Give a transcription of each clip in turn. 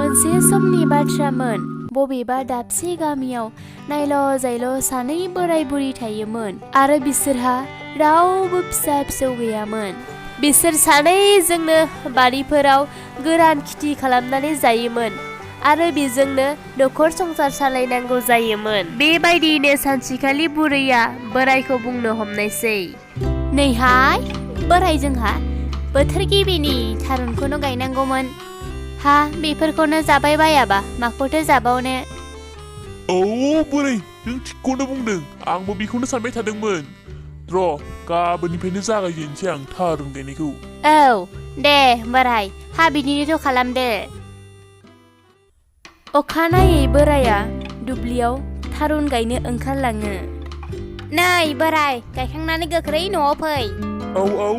मोनसे समनि बाथ्रामोन बबेबा दाबसे गामियाव नायल' जायल' सानै बोराय बुरि थायोमोन आरो बिसोरहा रावबो फिसा फिसौ गैयामोन। बिसोर सानैजोंनो बारिफोराव गोरान खेथि खालामनानै जायोमोन आरो बेजोंनो न'खर संसार सालायनांगौ जायोमोन। बेबायदियैनो सानसेखालि बुरैया बोरायखौ बुंनो हमनायसै, नैहाय बोराय, जोंहा बोथोर गिबिनि थारुनखौनो गायनांगौमोन। हा बेफोरखौनो जाबाय बायाबा माखौथो जाबावनो। औ बोराय, नों थिगखौनो बुंदों, आंबो बेखौनो सानबाय थादोंमोन। र' गाबोननिफ्रायनो जागायजेनसै आं थारुन गायनायखौ। औ दे बोराय, हा बिदिनोथ' खालामदो। अखानायै बोराया दुब्लियाव थारुन गायनो ओंखारलाङो। नै बोराय, गायखांनानै गोख्रै न'आव फै। औ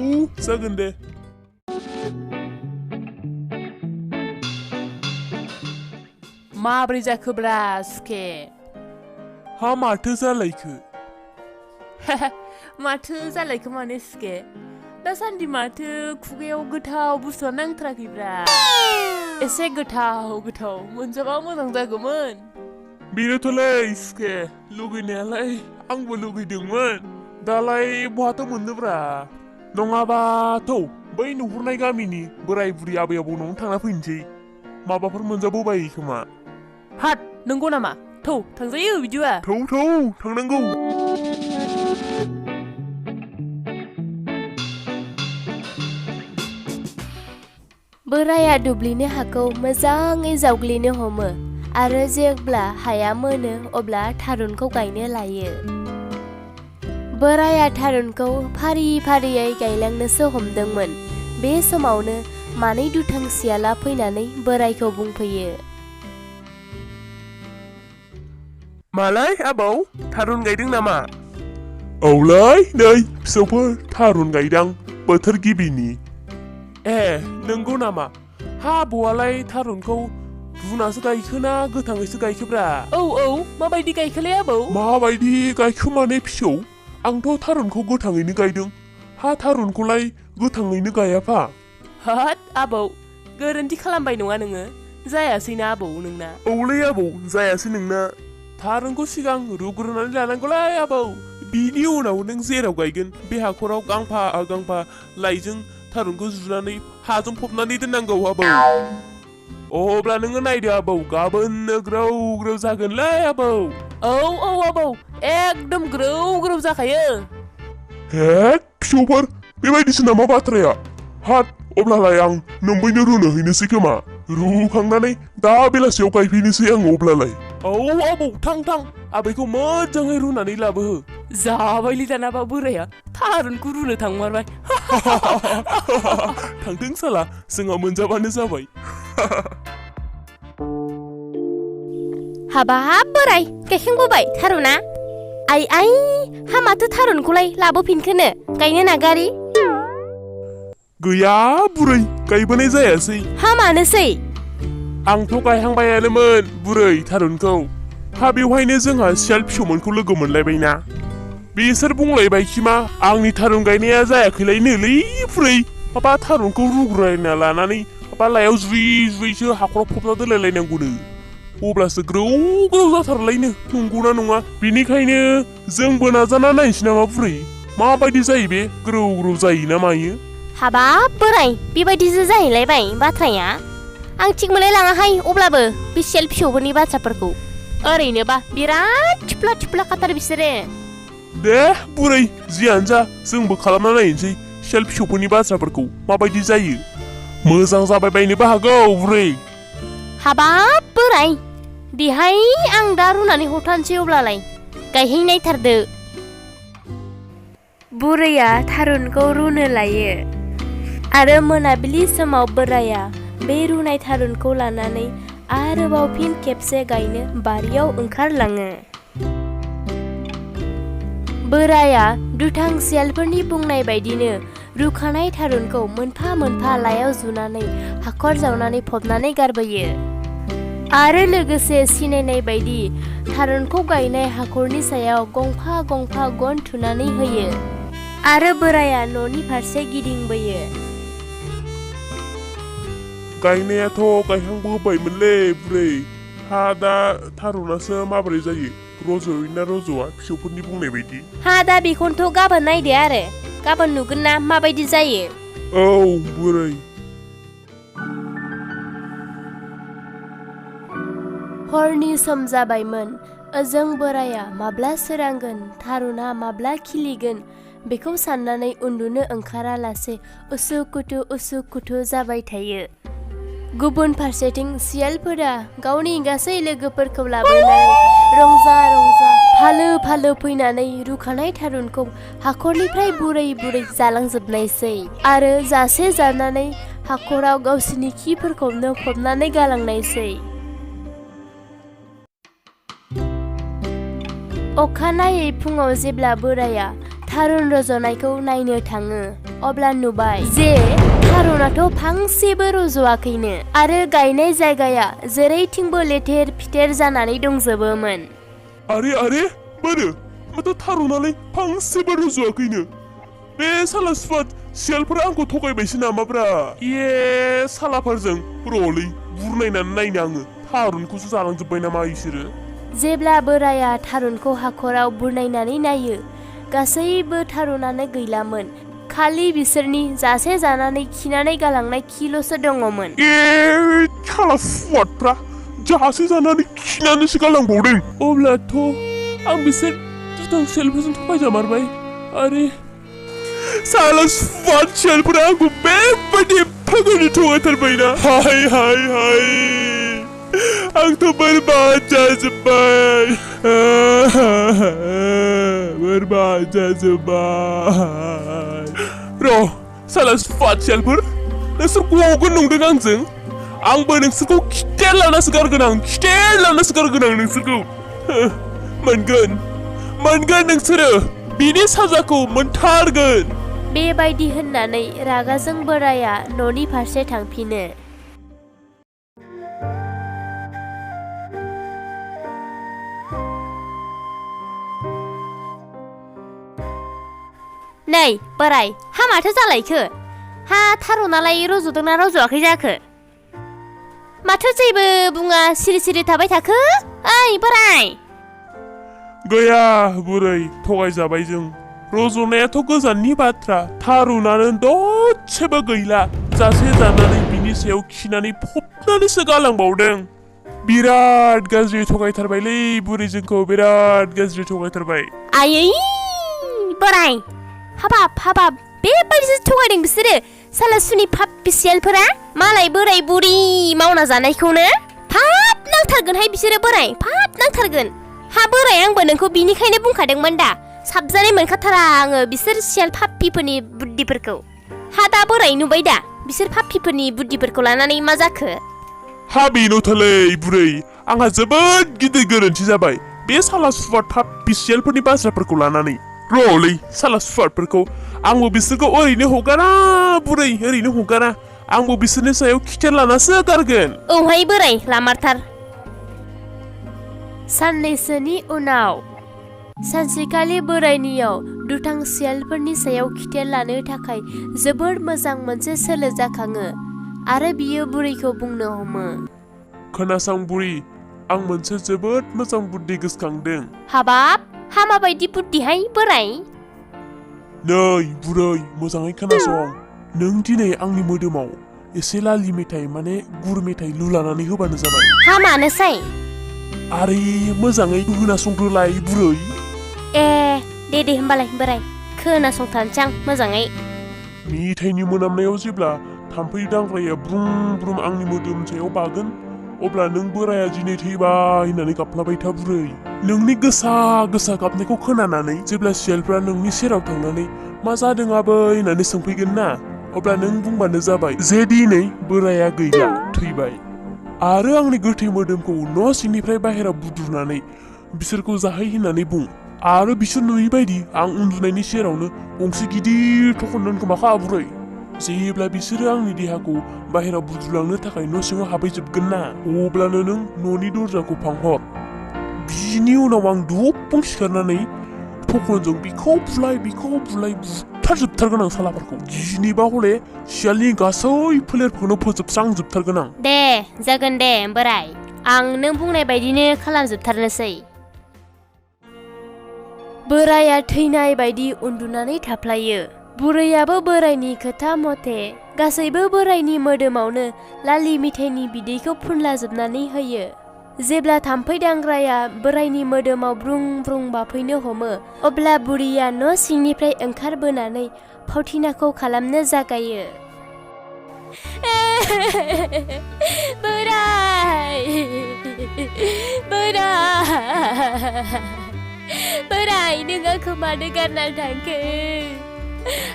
जागोन दे। माब्रै जाखोब्रा सुखे? हा माथो जालायखो? माथो जालायखो माने सुखे? दासान्दि माथो खुगायाव गोथाव बुस्थुआ नांथाराखैब्रा। एसे गोथाव मोनजाबा मोजां जागौमोन। बेनोथ'लै सुखे, लुगैनायालाय आंबो लुगैदोंमोन, दालाय बहाथो मोननोब्रा। नङाबाथ' बै नुहुरनाय गामिनि बोराय बुरि आबै आबौनावनो थांना फैनोसै, माबाफोर मोनजाबोबायो खोमा। हाट, नंगौ नामा? थौ थांजायो बिदिबा। थौ थांनांगौ। बोराया दुब्लिनि हाखौ मोजाङै जावग्लिनो हमो आरो जेब्ला हाया मोनो अब्ला थारुनखौ गायनो लायो। बोराया थारुनखौ फारि फारियै गायलांनोसो हमदोंमोन। बे समावनो मानै दुथां सियाला फैनानै बोरायखौ बुंफैयो, मालाय आबौ, थारुन गायदों नामा? औलै नै फिसौफोर, थारुन गायदां बोथोर गिबिनि। ए नंगौ नामा? हा आबौआलाय थारुनखौ रुनासो गायखोना गोथाङैसो गायखोब्रा? औ माबायदि गायखोलै आबौ? माबायदि गायखो माने फिसौ, आंथ' थारुनखौ गोथाङैनो गायदों। हा थारुनखौलाय गोथाङैनो गायाफा। हाट आबौ, गोरोन्थि खालामबाय नङा नोङो? जायासैना आबौ नोंना? औलै आबौ, जायासै नोंना। थारुनखौ सिगां रुग्रोनानै लानांगौलै आबौ। बिनि उनाव नों जेराव गायगोन बे हाखराव गांफा गांफा लाइजों थारुनखौ जुनानै हाजों फबनानै दोननांगौ आबौ। अब्ला नोङो नायदो आबौ, गाबोननो ग्रौ ग्रौ जागोनलै आबौ। औ आबौ, एकदम ग्रौ जाखायो। हेक फिसौफोर, बेबायदिसो नामा बाथ्राया? हाट, अब्लालाय आं नोंबैनो रुनो हैनोसै खोमा। रुखांनानै दा बेलासियाव गायफैनोसै आं अब्लालाय। औ आबौ, थां आबैखौ मोजाङै रुनानै लाबोहो। जाबायलै दानाबा बोराया, थारुनखौ रुनो थांमारबाय। थांथों साला, जोंहा मोनजाबानो जाबाय। हाबाब बोराय, गायखांबोबाय थारुना? आइ हा माथो थारुनखौलाय लाबोफिनखोनो, गायनो नागारि? गैया बुरै, गायबोनाय जायासै। हा मानोसै? आंथ' गायहांबायानोमोन बुरै थारुनखौ। हा बेवहायनो जोंहा सियाल फिसौमोनखौ लोगो मोनलायबायना। बिसोर बुंलायबायखि मा आंनि थारुन गायनाया जायाखैलायनोलै बुरै, माबा थारुनखौ रुग्रोना लानानै माबा लायाव जुयैसो हाखराव फबना दोनलायलायनांगौनो, अब्लासो ग्रौ जाथारलायनो। नंगौना नङा? बेनिखायनो जोंबो नाजाना नायनोसै नामा बुरै, माबायदि जायो बे, ग्रौ जायो ना मायो? हाबाब बोराय, बेबायदिसो जाहैलायबाय बाथ्राया? आं थिग मोनलाय लाङाहाय अब्लाबो बे सियाल फिसौफोरनि बाथ्राफोरखौ। ओरैनोबा बिराद थिफ्ला खाथार बिसोरो। दे बुरै, जियानो जा, जोंबो खालामना नायनोसै सियाल फिसौफोरनि बाथ्राफोरखौ माबायदि जायो। मोजां जाबाय बायनोबो हागौ बुरै। हाबाब बोराय, देहाय आं दा रुनानै हरथारनोसै अब्लालाय, गायहैनायथारदो। बुरैया थारुनखौ रुनो लायो आरो मोनाबिलि समाव बोराया बे रुनाय थारुनखौ लानानै आरोबाव फिन खेबसे गायनो बारियाव ओंखारलाङो। बोराया दुथां सियालफोरनि बुंनाय बायदिनो रुखानाय थारुनखौ मोनफा मोनफा लायाव जुनानै हाखर जावनानै फबनानै गारबोयो आरो लोगोसे सिनायनाय बायदि थारुनखौ गायनाय हाखरनि सायाव गंफा गन थुनानै होयो आरो बोराया न'नि फारसे गिदिंबोयो। गायनायाथ' गायहांबोबायमोनलै बुरै हा दा थारुनासो माबोरै जायो रज'योना रज'आ फिसौफोरनि बुंनाय बायदि हा दा बेखौनोथ' गाबोन नायदो आरो गाबोन नुगोन ना माबायदि जायो औ बुरै हरनि सम जाबायमोन ओजों बोराया माब्ला सोरांगोन थारुना माब्ला खिलिगोन बेखौ साननानै उन्दुनो ओंखारालासे उसुखुथु जाबाय थायो गुबुन फारसेथिं सियालफोरा गावनि गासै लोगोफोरखौ लाबोनानै रंजा फालो फैनानै रुखानाय थारुनखौ हाखरनिफ्राय बुरै जालांजोबनायसै आरो जासे जानानै हाखराव गावसिनि खिफोरखौनो फबनानै गालांनायसै अखानायै फुङाव जेब्ला बोराया थारुन रज'नायखौ नायनो थाङो अब्ला नुबाय जे थारुनाथ' फांसेबो रज'आखैनो आरो गायनाय जायगाया जेरैथिंबो लेथेर फिथेर जानानै दंजोबोमोन आरे बोरो माथो थारुनालाय फांसेबो रज'आखैनो बे साला सुवाद सियालफोरा आंखौ थगायबायसो नामाब्रा सालाफोरजों र'लै बुरनायनानै नायनो आङो थारुनखौसो जालांजोब्बाय नामा इसोरो जेब्ला बोराया थारुनखौ हाखराव बुरनायनानै नायो गासैबो थारुनानो गैलामोन खालि बिसोरनि जासे जानानै खिनानै गालांनाय खिल'सो दङमोन साला सुवादफ्रा जासे जानानै खिनानैसो गालांबावदों अब्लाथ' आं बिसोर दुथां सियालफोरजों थगायजामारबाय आरे साला सुवाद सियालफोरा आंखौ बेबायदि फागोनि थगायथारबायना हाय आंथ' बरबाद जाजोब्बाय र' साला सुवाद सियालफोर नोंसोर गगोन नंदों आंजों आंबो नोंसोरखौ खिथेर लानासो गारगोन आं नोंसोरखौ मोनगोन नोंसोरो बिनि साजाखौ मोनथारगोन बेबायदि होननानै रागाजों बोराया न'नि फारसे थांफिनो नै बोराय हा माथो जालायखो हा थारुनालाय रज'दोंना रज'आखै जाखो माथो जेबो बुङा सिरि थाबाय थाखो ओइ बोराय गैया बुरै थगायजाबाय जों रज'नायाथ' गोजाननि बाथ्रा थारुनानो दसेबो गैला जासे जानानै बिनि सायाव खिनानै फबनानैसो गालांबावदों बिराद गाज्रि थगायथारबायलै बुरै जोंखौ बिराद गाज्रि थगायथारबाय आयै बोराय हाबाब बेबायदिसो थगायदों बिसोरो साला सुनि फाप्पि सियालफोरा मालाय बोराय बुरि मावना जानायखौनो फाप नांथारगोनहाय बिसोरो बोराय फाप नांथारगोन हा बोराय आंबो नोंखौ बिनिखायनो बुंखादोंमोन दा साबजानाय मोनखाथारा आङो बिसोर सियाल फाप्पिफोरनि बुद्धिफोरखौ हा दा बोराय नुबाय दा बिसोर फाप्पिफोरनि बुद्धिफोरखौ लानानै मा जाखो हा बेनोथ'लै बुरै आंहा जोबोद गिदिर गोरोन्थि जाबाय बे साला सुवाद फाप्पि सियालफोरनि बाथ्राफोरखौ लानानै र'लै साला सुवादफोरखौ आंबो बिसोरखौ ओरैनो हगारा बुरै ओरैनो हगारा आंबो बिसोरनि सायाव खिथेर लानासो गारगोन औहाय बोराय लामारथार साननैसोनि उनाव सानसेखालि बोरायनियाव दुथां सियालफोरनि सायाव खिथेर लानो थाखाय जोबोर मोजां मोनसे सोलो जाखाङो आरो बियो बुरैखौ बुंनो हमो खोनासं बुरि आं मोनसे जोबोद मोजां बुद्धि गोसोखांदों हाबाब हा माबायदि बुद्धिहाय बोराय नै बुरै मोजाङै खोनासं नों दिनै आंनि मोदोमाव एसे लालि मेथाइ माने गुर मेथाइ लुलानानै होबानो जाबाय हा मानोसाय आरे मोजाङै खोनासंग्रोलाय बुरै दे होमबालाय बोराय खोनासंथारनोसै आं मोजाङै मेथाइनि मोनामनायाव जेब्ला थाम्फै दांग्राया ब्रुम आंनि मोदोम सायाव बागोन अब्ला नों बोराया दिनै थैबाय होननानै गाबफ्लाबाय था बुरै नोंनि गोसा गाबनायखौ खोनानानै जेब्ला सियालफ्रा नोंनि सेराव थांनानै मा जादों आबै होननानै सोंफैगोन ना अब्ला नों बुंबानो जाबाय जे दिनै बोराया गैला थैबाय आरो आंनि गोथै मोदोमखौ न' सिंनिफ्राय बाहेराव बुद्रुनानै बिसोरखौ जाहै होननानै बुं आरो बिसोर नुयै बायदि आं उन्दुनायनि सेरावनो गंसे गिदिर थखन दोनखोमाखा बुरै जेब्ला बिसोरो आंनि देहाखौ बाहेराव बुद्रुलांनो थाखाय न' सिङाव हाबहैजोबगोन ना अब्लानो नों न'नि दरजाखौ फांहर बिनि उनाव आं दफं सिखारनानै थखनजों बिखौ बुलाय बुथारजोबथारगोन आं सालाफोरखौ गिनिबा हले सियालनि गासै फोलेरखौनो फोजोबस्रांजोबथारगोन आं। दे जागोन दे बोराय, आं नों बुंनाय बायदिनो खालामजोबथारनोसै। बोराया थैनाय बायदि उन्दुनानै थाफ्लायो। बुरैयाबो बोरायनि खोथा मथे गासैबो बोरायनि मोदोमावनो लालि मिथाइनि बिदैखौ फुनलाजोबनानै होयो। जेब्ला थाम्फै दांग्राया बोरायनि मोदोमाव ब्रुं ब्रुं बाफैनो हमो अब्ला बुरैया न' सिंनिफ्राय ओंखारबोनानै फावथिनाखौ खालामनो जागायो। बोराय बोराय नों आंखौ मानो गारनानै थांखो?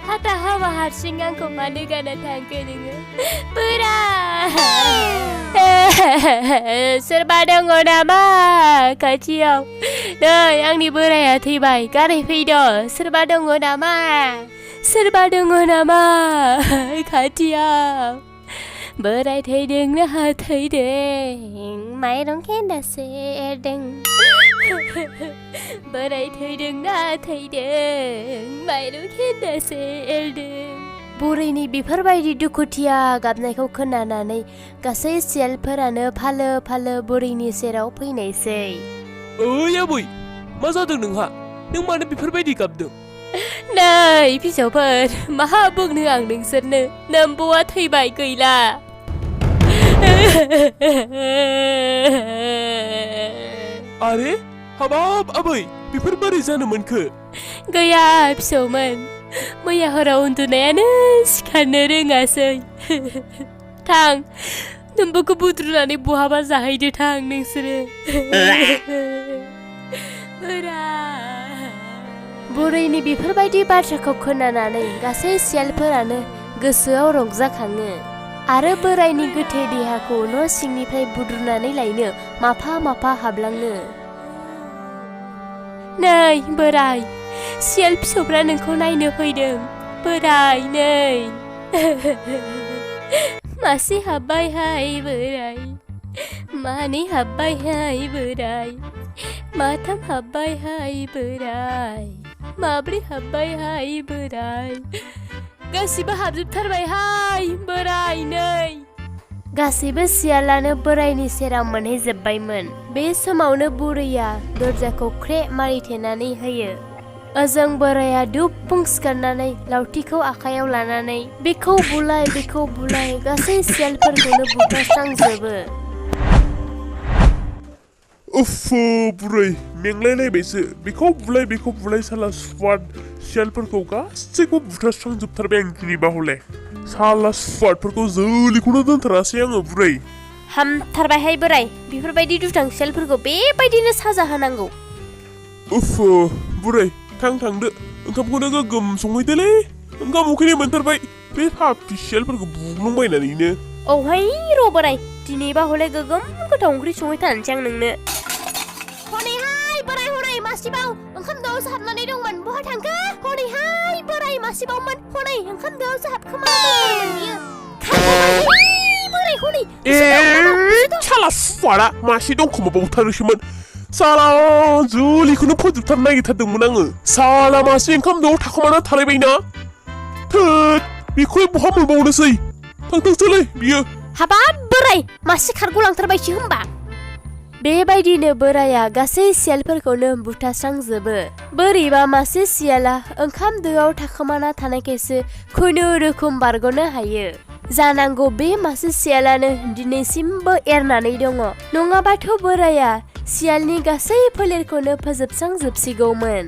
हाथा हाबा हारसिं आंखौ मानो गारना थांखो नोङो? बोराय सोरबा दङ नामा खाथियाव? नै आंनि बोराया थैबाय गारहैफैद'। सोरबा दङ नामा? सोरबा दङ नामा खाथियाव? बोराय थैदोंना थैदों माइरं खेन्दासे एरदों। बोराय थैदोंना थैदों माइरं खेन्दासे एरदों। बुरैनि बेफोरबायदि दुखुथिया गाबनायखौ खोनानानै गासै सियालफोरानो फालो फालो बुरैनि सेराव फैनायसै। ओइ आबै, मा जादों नोंहा? नों मानो बेफोरबायदि गाबदों? नै फिसौफोर, मा बुंनो आं नोंसोरनो, नोम्बौआ थैबाय गैला। आरे हाबाब आबै, बेफोर बोरै जानो मोनखो? गैया फिसौमोन, मैया हराव उन्दुनायानो सिखारनो रोङासै। थां नोम्बौखौ बुद्रुनानै बहाबा जाहैदो थां नोंसोरो। बुरैनि बेफोरबायदि बाथ्राखौ खोनानानै गासै सियालफोरानो गोसोआव रंजाखाङो आरो बोरायनि गोथै देहाखौ न' सिंनिफ्राय बुद्रुनानै लायनो माफा माफा हाबलाङो। नै बोराय, सियाल फिसौफ्रा नोंखौ नायनो फैदों। बोराय नै मासे हाब्बायहाय बोराय, मानै हाब्बायहाय बोराय, माथाम हाब्बायहाय बोराय, माब्रै हाब्बायहाय बोराय, गासिबो हाबजोबथारबायहाय बोराय नै। गासैबो सियालानो बोरायनि सेराव मोनहैजोब्बायमोन। बे समावनो बुरैया दरजाखौ ख्रे मारिथेनानै होयो। ओजों बोराया दुबफुं सिखारनानै लावथिखौ आखायाव लानानै बेखौ बुलाय बेखौ बुलाय गासै सियालफोरखौनो बुथारस्रांजोबो। उफ्फु बुरै मेंलायलायबायसो। बेखौ बुलाय साला स्वाद सियालफोरखौ गासैखौबो बुथारस्रांजोबथारबाय आं गिनिबा हले। साला स्वादफोरखौ जोलैखौनो दोनथारासै आङो बुरै। हामथारबायहाय बोराय, बेफोरबायदि दुथां सियालफोरखौ बेबायदिनो साजा होनांगौ। उफ्फु बुरै थांदो, ओंखामखौनो गोगोम संहैदोलै। ओंखाम उखैनाय मोनथारबाय बे पापि सियालफोरखौ बुग्लुंबायनानैनो। औहाय र' बोराय, दिनैबा हले गोगोम गोथाव ओंख्रि संहैथारनोसै आं नोंनो। हनैहाय बोराय, हनै मासेबाव ओंखाम दोआवसो हाबनानै दंमोन, बहा थांखो? हनैहाय बोराय मासेबावमोन, हनै ओंखाम दोआवसो हाबखोमाना दंथारमोन बियो। बोराय हनै साला स्वादा मासे दंखोमाबावथारोसोमोन। साला जोलैखौनो फोजोबथारनो नागिरथारदोंमोन आङो। साला मासे ओंखाम दोआव थाखोमाना थालायबायना। थोद बेखौलाय बहा मोनबावनोसै। थांथोंसैलै बियो। हाबाब बोराय, मासे खारग'लांथारबायसो होमबा। बेबायदिनो बोराया गासै सियालफोरखौनो बुथारस्रांजोबो। बोरैबा मासे सियाला ओंखाम दोआव थाखोमाना थानायखायसो खुनुरुखुम बारग'नो हायो। जानांगौ बे मासे सियालानो दिनैसिमबो एरनानै दङ, नङाबाथ' बोराया सियालनि गासै फोलेरखौनो फोजोबस्रांजोबसिगौमोन।